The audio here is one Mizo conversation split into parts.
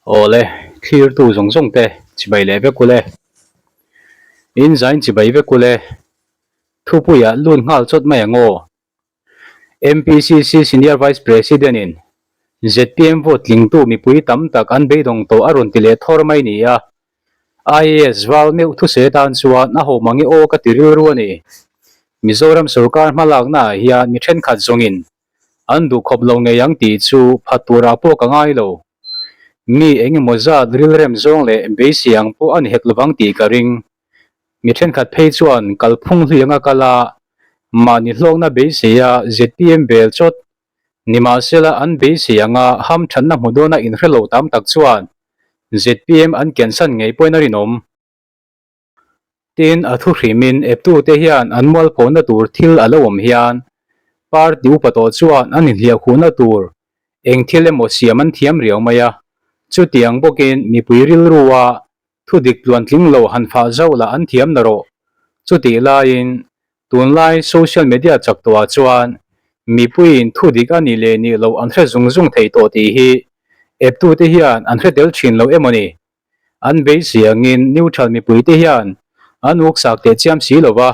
Awle, thlirtu zawng zawng te chibai leh vek ule. In zain chibai vek ule. Thupuiah lut nghal chawt mai ang aw. MPCC Senior Vice President in zpm vote tlingtu mipui tam tak an beidawng tawh a rawn ti leh thawr mai ni a. IAS val meuh thuse tan chuan a ho mange aw ka ti rilru a ni. Mizoram sorkar hmalakna ah hian mi thenkhat zawngin an duh khawp lo ngei ang tih chu phat turah pawh ka ngai lo. Mi eng emaw zat rilrem zawng leh beisei ang pawh a ni hek lovang tih ka ring. Mi thenkhat phei chuan kalphung hlui anga kal a, mahni hlawkna beiseia zpm bel chawt nimahsela an beisei anga hamthatna hmu dawna inhre lo tam tak chuan zpm an kensan ngei pawhin a rinawm. Tin, a thu hrimin eptute hian an mualphawhna tur thil a lo awm hian party upa tawh chuan an inhliahkhuhna tur eng thil emaw siam an thiam riau mai a. Chutiang bawkin mipui rilrua thu dik tluantling lo han fah zauh lah an thiam na rawh. Chutih laiin tunlai social media chak tawhah chuan mipuiin thu dik a nih leh nih loh an hre zung zung thei tawh tih hi eptute hian an hre tel thin lo emaw ni? An beisei angin neutral mipuite hian an uksak teh chiam si lo va,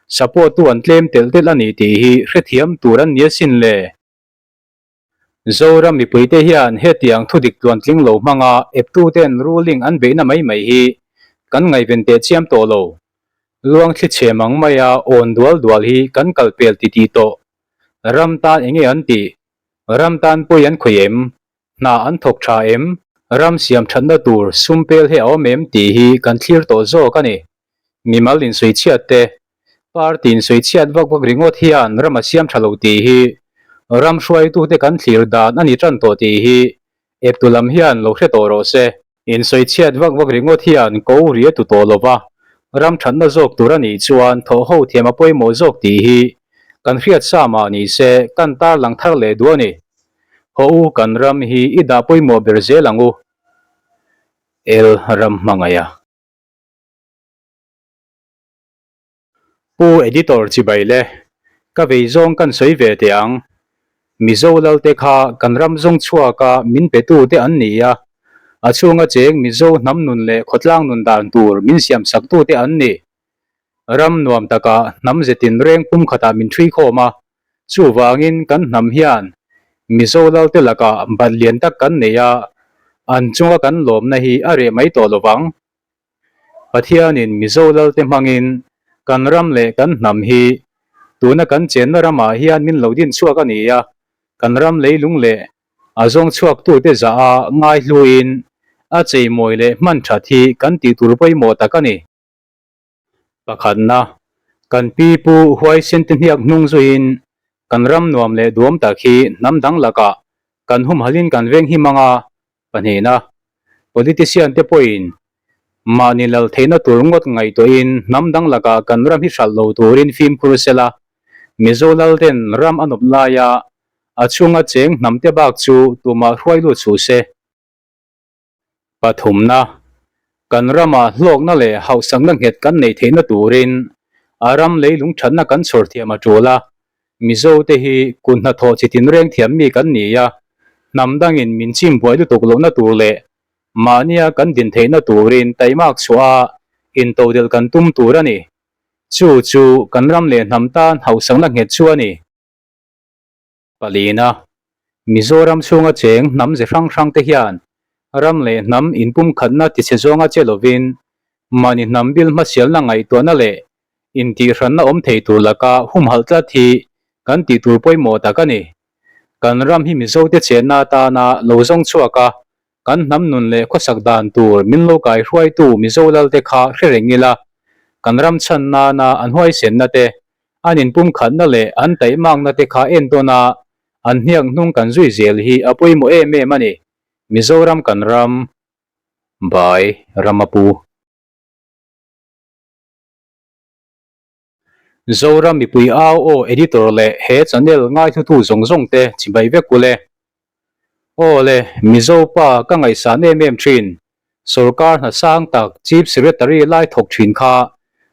support tu an tlem telh telh a ni tih hi hrethiam tur an ni asin le. Zoram mipuite hian hetiang thudik tluantling lo hmanga eptuten ruling an beihna mai mai hi kan ngaihven teh chiam tawh lo. Luangthli chhe mang maia awn dual dual hi kan kal pel titih tawh. Ram tan enge an tih? Ram tan pawi an khawih em? Hna an thawk tha em? Ram siam thatna tur sum pel hi a awm em tih hi kan thlir tawh zawk a ni. Mimal insawichhiat te, party insawichhiat vak vak ringawt hian ram a siam tha lo tih hi ram hruaitute kan thlir dan a ni tan tawh tih hi eptu lam hian lo hre tawh rawh se. Insawichhiat vak vak ringawt hian ko ri a tu tawh lo va, ram thatna zawk tur a nih chuan thawh ho thiam a pawimawh zawk tih hi kan hriat sa mah ni se kan tarlang thar leh duh a ni. Haw u kan ram hi i dah pawimawh ber zel ang u. El ram hmangaih a. Pu Editor chibai le, ka vei zawng kan sawi ve teh ang. Mizo Lalte kha kan ram zawng chhuaka min petu te an ni a, a chhunga cheng Mizo hnam nun leh khawtlang nun dan tur min siam sak tu te an ni. Ram nuam takah hnam ze tinreng pum khatah min ṭhui khawm a, chuvangin kan hnam hian Mizo Lalte lakah bat lian tak kan nei a, an chunga kan lawmna hi a reh mai tawh lovang. Pathianin Mizo Lalte hmangin kan ram leh kan hnam hi tuna kan chenna ramah hian min lo din chhuak a ni a, kan ram leilung leh a zawng chhuaktute zah a ngaihluin a cheimawi leh hman that hi kan tih tur pawimawh tak a ni. Pakhatna, kan pi pu huaisen te hniak hnung zuiin kan ram nuam leh duam tak hi hnam dang lakah kan humhalhin kan veng hi mang a, Pahnihna, politician te pawhin mahni lal theihna tur ngawt ngaihtuahin hnam dang lakah kan ram hi hralh lo turin fimkhur sela, Mizo lal ten ram a nawp laia a chhunga cheng hnam te bak chu tumah hruai lut suh se. Pathumna, kan ramah hlawkna leh hauhsakna nghet kan neih theihna turin a ram leilung thatna kan chhawr thiam a tul a, Mizo te hi kut hnathawh chi tinreng thiam mi kan ni a, hnam dangin min chim buai lutuk lohna tur leh mahnia kan din theihna turin taimak chhuah a intodelh kan tum tur a ni. Chu chu kan ram leh hnam tan hauhsakna nghet chu a ni. Palina, Mizoram chhunga cheng hnam ze hrang hrang te hian ram leh hnam inpumkhatna tichhe zawnga che lovin mahni hnam bil hmasialna ngaihtuahna leh intihhranna awm thei tur laka humhalh tlat hi kan tih tur pawimawh tak a ni. Kan ram hi Mizote chenna atana lo zawng chhuak a, kan hnam nun leh khawsak dan tur min lo kaihruaitu Mizo Lalte kha hre reng ila, kan ram chhan nana an huaisenna te, an inpumkhatna leh an taihmakna te kha entawn a, an hniak hnung kan zui zel hi a pawimawh em em a ni. Mizoram kan ram by Ramapu. Zoram mipui au aw editor leh he channel ngaihlutu zawng zawng te chibai vek ule. Aw le, Mizo pa ka ngaihsan em em thin, sorkar hna sang tak Chief Secretary lai thawk thin kha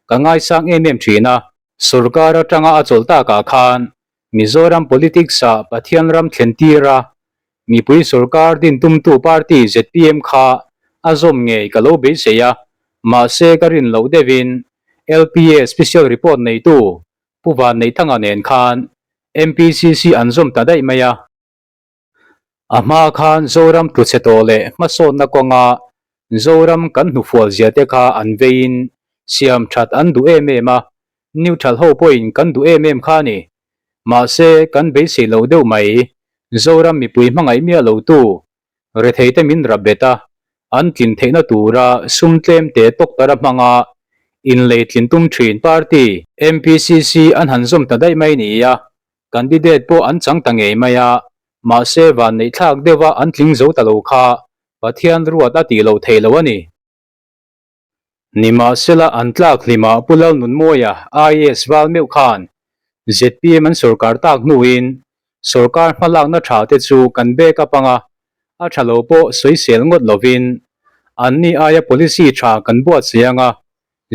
ka ngaisang em em thin a, sorkar atanga a chawlh takah khan Mizoram politics ah Pathian ram thlen tir a. Mipui sorkar din tumtu party zpm kha a zawm ngei ka lo beisei a, mahse ka rin loh deuhin LPA special report neitu Pu Vanneihthanga nen khan MPCC an zawm ta daih mai a. A hma khan Zoram tluchhe tawh leh hmasawnna kawnga Zoram kan hnufual zia te kha an veiin siam that an duh em em a, neutral ho pawhin kan duh em em kha a ni. Mahse, kan beisei lo deuh mai, Zoram mipui hmangaih miah lotu retheite min rap bet a, an tlin theihna tura sum tlem te tawktara hmanga inlei tlin tum thin party MPCC an han zawm ta daih mai ni a, Candidate pawh an chang ta ngei mai a, mahse vanneihthlak deuha an tling zo ta lo kha Pathian ruat a tih loh theih lo a ni. Nimahsela an tlak hlimah Pu Lalnunmawia IAS val meuh khan zpm an sorkar tak hnuin sorkar hmalakna tha te chu kan back up anga a tha lo pawh sawisel ngawt lovin anni aia policy tha kan buatsaih anga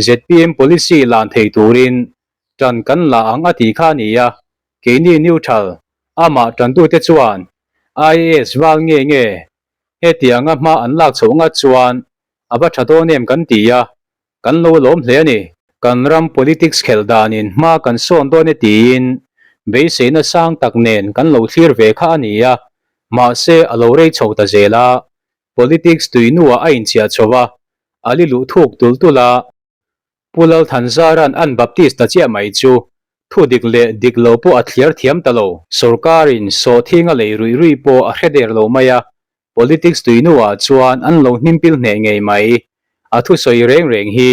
zpm policy lan thei turin Ṭan kan la ang a tih kha a ni a, keini neutral, amah ṭantute chuan IAS val nge nge hetianga hma an lak chhoh ngat chuan a va ṭha dawn em kan ti a, kan lo lawm hle a ni. Kan ram politics khelh danin hma kan sawn dawn e tiin beiseina sang tak nen kan lo thlir ve kha a ni a, mahse a lo rei chho ta zel a, politics tui nuah a inchiah chho a, a li luh thuk tulh tulh a, Pu Lalthanzara'n an Baptist ta chiah mai chu thu dik leh dik lo pawh a thliar thiam ta lo. Sorkarin sawhthinga lei ruih ruih pawh a hre der lo mai a, politics tuinuah chuan an lo hnimpil hneh ngei mai. A thusawi reng reng hi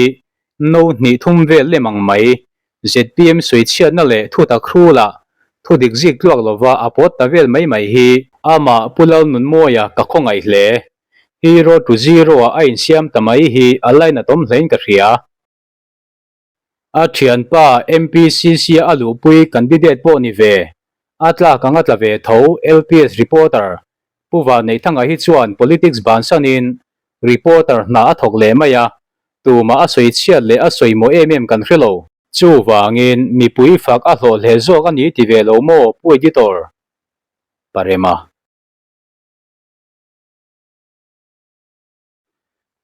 no hnih thum vel lem ang mai. Zpm sawichhiatna leh thu tak hrulah thu dik zik tluak lova a pawt ta vel mai mai hi amah Pu Lalnunmawia ka khawngaih hle. Hero to zero ah a insiam ta mai hi a lainatawm hlein ka hria. A thianpa MPCC a a luhpui candidate pawh ni ve, a tlak ang a tla ve tho LPS reporter Pu Vanneihthanga hi chuan politics bansanin reporter hna a thawk leh mai a, tumah a sawi chhiat leh a sawi mawh em em kan hre lo. Chuvangin mipui fak a hlawh hle zawk a ni ti ve lo maw Pu Editor? Parema.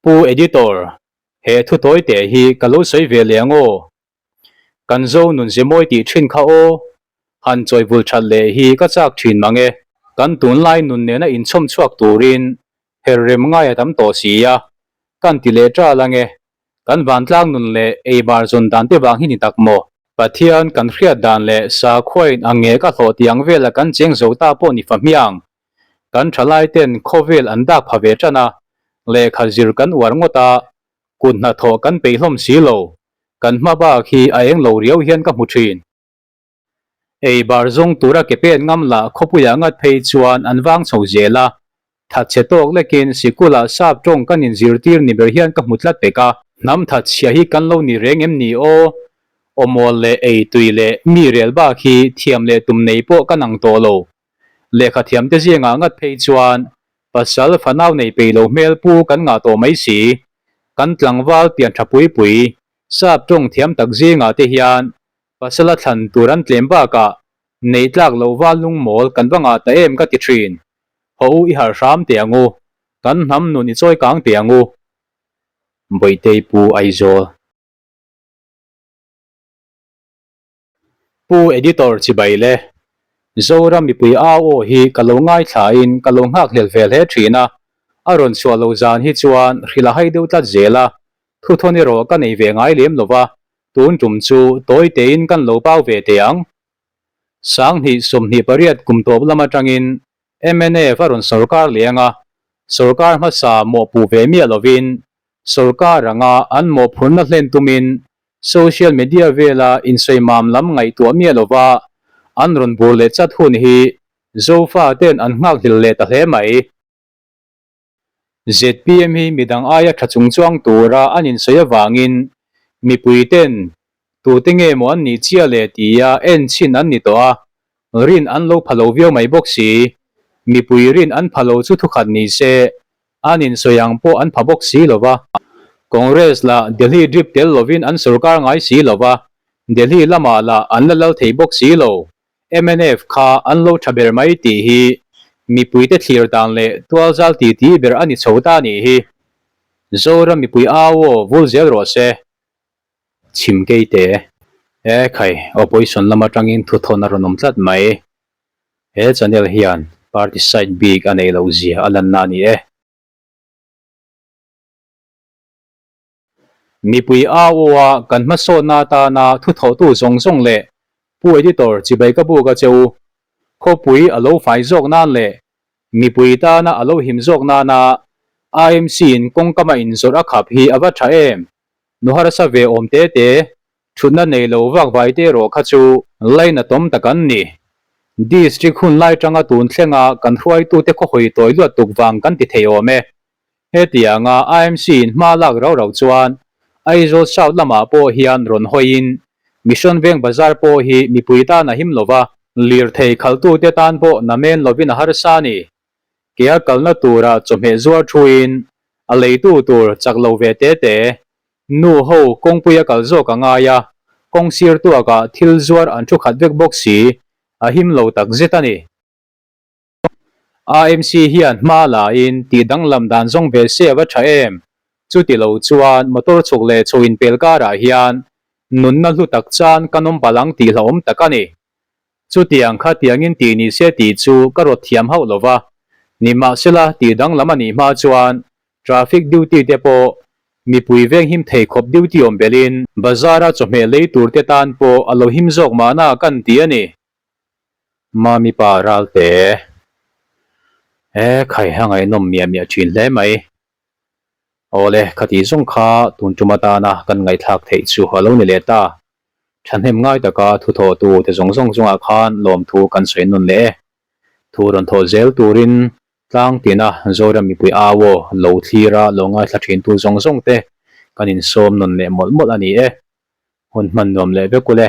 Pu Editor, he thu tawi teh hi ka lo sawi ve leh ang aw. Kan zo nun ze mawi tih thin kha aw. Han chawi vul that leh hi ka chak thin mang e. Kan tunlai nun nena inchhawm chhuak turin her rem ngai a tam tawh si a, kan ti leh tal ang e. Kan vantlang nun leh ei bar zawn dan te vang hi ni tak maw? Pathian kan hriat dan leh sakhuain ang nge ka hlawh tih ang vela kan cheng zo ta pawh ni fahmiang. Kan thalai ten khawvel an dak pha ve tan a, lehkha zir kan uar ngawt a, kut hnathawh kan peih hlawm si lo, kan hma bak hi a eng lo riau hian ka hmu thin. Ei bar zawng tura ke pen ngam lah khawpuiah ngat phei chuan an vang chho zel a, thatchhe tawk lekin sikulah sap tawng kan inzirtir ni ber hian ka hmu tlat pek a. Hnam thatchhia hi kan lo ni reng em ni aw? Awmawl leh ei tui leh mi rel bak hi thiam leh tum nei pawh ka nang tawh lo. Lehkha thiamte zingah ngat phei chuan pasal fanau nei peih lo hmel pu kan ngah tawh mai si. Kan tlangval pian tha pui pui, sap tawng thiam tak zingah te hian pasala thlan tur an tlem bakah neih tlak loh val lungmawl kan va ngah ta em ka ti thin. Haw u i harh hram teh ang u, kan hnam nun i chawi kang teh ang u. Bawihtei Pu Aizawl. Pu Editor chibai le. Zoram mipui au aw hi ka lo ngaithlain ka lo nghakhlel ve hle thin a, a rawn chhuah lo zan hi chuan hrilh a hai deuh tlat zel a, thuthawn erawh ka nei ve ngai lem lo va, tun tum chu tawi tein kan lo pau ve teh ang. 2028 kum tawp lam atangin mnf a rawn sawrkar leh ang a, sawrkar hmasa mawhpuh ve miah lovin sawrkar anga an mawhphurhna hlen tumin Social media vela insawi mam lam ngaihtuah miah lova an rawn bur leh chat hun hi Zofa ten an nghakhlel leh ta hle mai. Zpm hi midang aia tha chungchuang tura an insawi avangin mipui ten tute nge maw an nih chiah le tia en chhin an ni tawh a, rin an lo pha lo viau mai bawk si. Mipui rin an pha lo chu thukhat ni se An insawi ang pawh an pha bawk si lo va. Congress lah Delhi drip tel lovin an sorkar ngai si lo va, Delhi lamah lah an la lal thei bawk si lo. Mnf kha an lo tha ber mai tih hi Mipuite thlir dan leh tualzal titi ber a ni chho ta a nih hi. Zoram mipui au aw vul zel rawh se. Chhim keite. E khai, opposition lam atangin thuthawn a rawn awm tlat mai. He channel hian party side bik a neih loh zia a lanna a ni e. Mipui au aw a kan hmasawnna atana thuthawhtu zawng zawng leh Pu Editor chibai ka buk a che u. Khawpui a lo fai zawk nan leh mipui tana a lo him zawk nana IMC in kawngkama inzawrh a khap hi a va tha em? Nu harsa ve awm te te, thutna nei lo vak vai te erawh kha chu lainatawm tak an ni. District hun lai tanga tun thlenga kan hruaitute khawhawi tawi luat tuk vang kan ti thei awm e. Hetianga IMC in hma lak rau rau chuan Aizawl South lamah pawh hian rawn hawiin Mission Veng Bazar pawh hi mipui tan a him lova, lirthei khaltute tan pawh namen lovin a harsa a ni. Kea kalna tura chawhmeh zuar thuin a leitu tur chak lo ve te te, nu ho kawngpui a kal zawk a ngai a, kawng sir tuakah thil zuar an thu khat vek bawk si, a him lo tak zet a ni. AMC hian hma lain tih danglam dan zawng ve se a va tha em? Chuti lo chuan motor chhuk leh chho inpel karah hian nunna hlu tak chan kan awm palh ang tih hlauhawm tak a ni. Chutiang kha tiangin tih ni se tih chu ka rawt thiam hauh lo va, nimahsela tih danglam a nih hma chuan traffic duty te pawh mipui veng him thei khawp duty awm belhin bazar-a chawhmeh lei tur te tan pawh a lo him zawk mahna kan ti a ni. Mami pa Ralte, He khai a ngaihnawm miah miah thin hle mai. Awle, khati zawng kha tun tum atana kan ngaihthlak theih chu a lo ni leh ta. Thahnem ngai taka thu thawhtu te zawng zawng chungah khan lawmthu kan sawi nawn leh e. Thu rawn thawh zel turin tlang tina Zoram mipui au aw lo thlira lo ngaithla thintu zawng zawng te kan insawm nawn leh mawlh mawlh a ni e. Hun hman nuam leh vek ule.